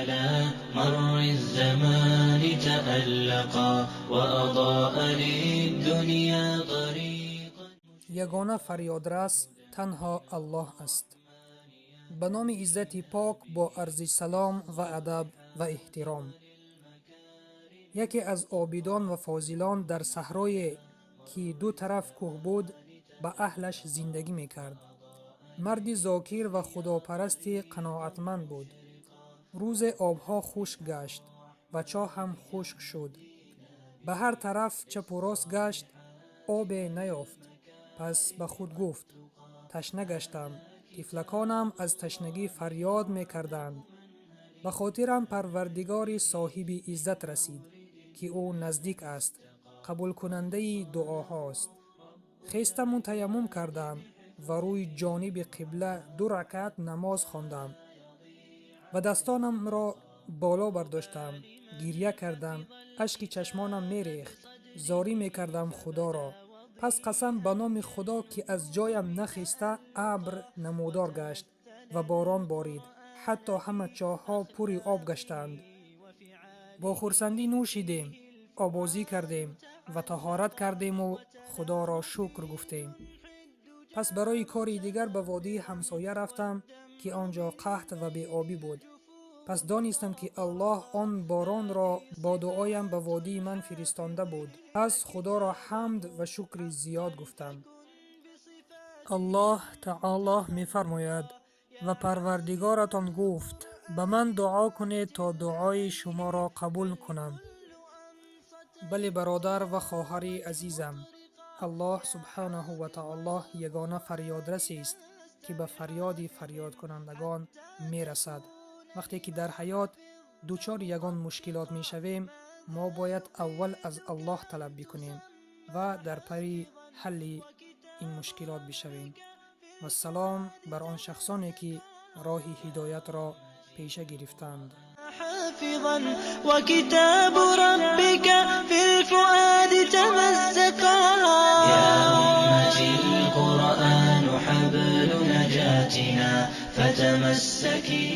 على مر الزمان تألقا وأضاء للدنيا طريقا. Ягона фарёдрас танҳо Аллоҳ аст. Ба номи иззати пок бо арзи салом ва адаб ва эҳтиром. Яке аз обидон ва фозилон дар саҳрое, ки ду тараф кӯҳ буд, ба аҳлаш зиндагӣ мекард. Марди зокир ва худопарасти қаноатманд буд. Рӯзе обҳо хушк гашт ва чоҳ ҳам хушк шуд. Ба ҳар тараф чапу рост гашт, обе наёфт. Пас ба худ гуфт: ташна гаштам, тифлаконам аз ташнагӣ фарёд мекарданд. Ба хотирам Парвардигори соҳиби иззат расид, ки ӯ наздик аст, қабулкунандаи дуоҳост. Хестаму таяммум кардам ва рӯи ҷониби қибла ду ракат намоз хондам ва дастонамро боло бардоштам, гирья кардам, ашки чашмонам мерехт, зорӣ мекардам Худоро. Пас қасам ба номи Худо, ки аз ҷоям нахеста, абр намудор гашт ва борон борид, ҳатто ҳама чоҳҳо пури об гаштанд. Бо хурсандӣ нӯшидем, обозӣ кардем ва таҳорат кардему Худоро шукр гуфтем. Пас барои кори дигар ба водии ҳамсоя рафтам, ки он ҷо қаҳт ва беобӣ буд. Пас донистам, ки Аллоҳ он боронро бо дуоям ба водии ман фиристонда буд. Пас Худоро ҳамд ва шукри зиёд гуфтам. Аллоҳ таоло мефармояд: ва Парвардигоратон гуфт: ба ман дуо кунед, то дуои шуморо қабул кунам. Бале, бародар ва хоҳари азизам, Аллоҳ субҳанаҳу ва таоло ягона фарёдрасест, ки ба фарёди фарёдкунандагон мерасад. Вақте ки дар ҳаёт дучори ягон мушкилот мешавем, мо бояд аввал аз Аллоҳ талаб бикунем ва дар пари ҳалли ин мушкилот бишавем. Вассалом бар он шахсоне, ки роҳи ҳидоятро пеша гирифтанд. حافظا وكتاب ربك في الفؤاد تمزقا. يا أمتي القرآن حبل نجاتنا فتمسكي.